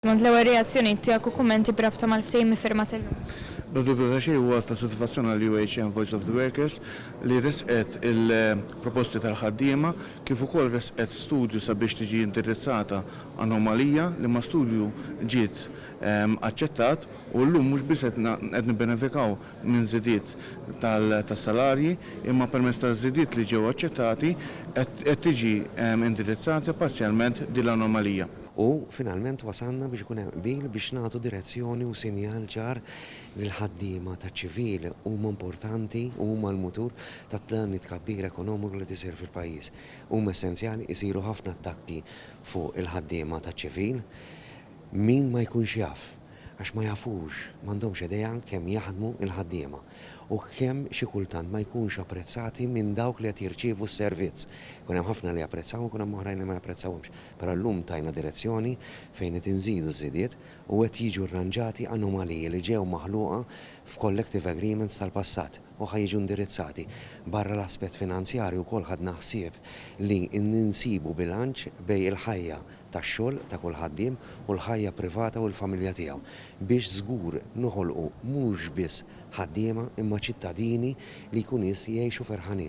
L-ewwel reazzjoni tiegħek u kummenti b'rabta mal-ftehim iffirmat illum. Bla dubju ta' xejn huwa ta' sodisfazzjon għall-UHM Voice of the Workers li ressqet il-proposti tal-ħaddiema kif ukoll ressqet studju sabiex tiġi indirizzata anomalija li ma studju ġiet aċċettat u llum mhux biss qed nibbenefikaw minn żidiet tas-salarji imma permezz taż-żidiet li ġew aċċettati qed tiġi indirizzata parzjalment din l-anomalija. U finalment wasalna biex ikun hemm qbil biex nagħtu direzzjoni u sinjal ċar li l-ħaddiema taċ-ċivil huma importanti u huma l-mutur ta' dan it-tkabbir ekonomiku li qed isir fil-pajjiż. Huma essenzjali, isiru ħafna attakki fuq il-ħaddiema taċ-ċivil. Min ma jkunx jaf, għax ma jafux, m'għandhomx idea kemm jaħdmu l-ħaddiema u kemm xi kultant ma jkunx apprezzati minn dawk li qed jirċievu s-servizz. Ikun hemm ħafna li japprezzawhom, ikun hemm oħrajn li ma japprezzawhomx. Però llum tajna direzzjoni fejn qed inżidu ż-żidiet u qed jiġu rranġati anomaliji li ġew maħluqa f'collective agreements tal-passat u ħa jiġu indirizzati. Barra l-aspett finanzjarju wkoll ħadna ħsieb li nsibu bilanċ bejn il-ħajja tax-xogħol ta' kull ħaddiem u l-ħajja privata u l-familja tiegħu biex żgur noħolqu mhux biss ħaddiema imma ċittadini li jkunu jgħixu ferħanin.